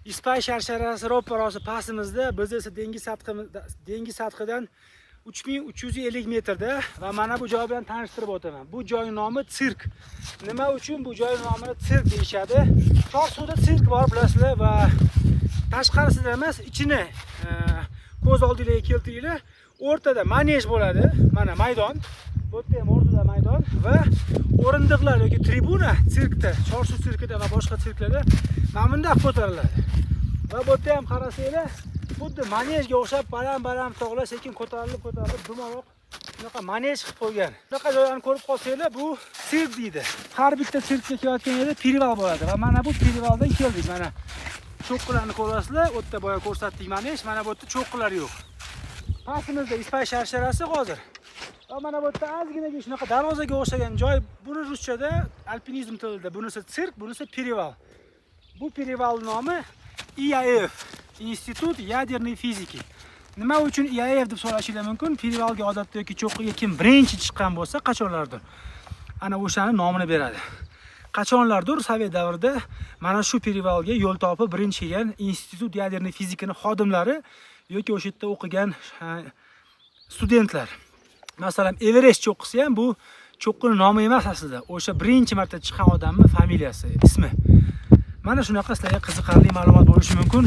Ispay sharsharasi ro'pa-rosa pastimizda, biz esa dengiz sathidan 3350 metrda va mana bu joy bilan tanishtirib o'taman. Bu joyning nomi Sirk. Nima uchun bu joyning nomini Sirk deyishadi? Chorsuda sirk bor, bilasizlar, va tashqarisida emas, ichini ko'z oldingizga keltiringlar. O'rtada manej bo'ladi. Mana maydon. Bu yerda ham o'rtada maydon va o'rindiqlar yoki tribuna sirkda, Chorsu sirkida va boshqa sirklarda mana bunday ko'tariladi. Va bu yerda ham qarasanglar, xuddi manejga o'xshab baland-baland tog'lar sekin ko'tarilib, ko'tarilib dumaloq shunaqa manej qilib qo'ygan. Shunaqa joylarni ko'rib qolsanglar, bu sirk deydi. Har bitta sirkka kelayotgan yerda перевал bo'ladi va mana bu перевал dan keldik. Mana cho'qqilarni ko'rasizlar, u yerda boya ko'rsatdik manej, mana bu yerda cho'qqilar yo'q. Pastimizda Ispay sharsharasi hozir. Va mana bu yerda ozginagina shunaqa darvozaga o'xshagan joy, buni ruschada, alpinizm tilida bunisi sirk, bunisi перевал. Bu перевал nomi IAF, Институт ядерной физики. Nima uchun IAF deb so'rashinglar mumkin. Перевал ga odatda yoki cho'qqiga kim birinchi chiqqan bo'lsa, qachonlardir ana o'shani nomini beradi. Qachonlardir sovet davrida mana shu перевал ga yo'l topib birinchi kelgan Институт ядерной физики ni xodimlari yoki o'sha yerda o'qigan studentlar. Masalan, Everest cho'qqisi ham bu cho'qqini nomi emas aslida. O'sha birinchi marta chiqqan odamning familiyasi, ismi. Mana shunaqa sizlarga qiziqarli ma'lumot bo'lishi mumkin.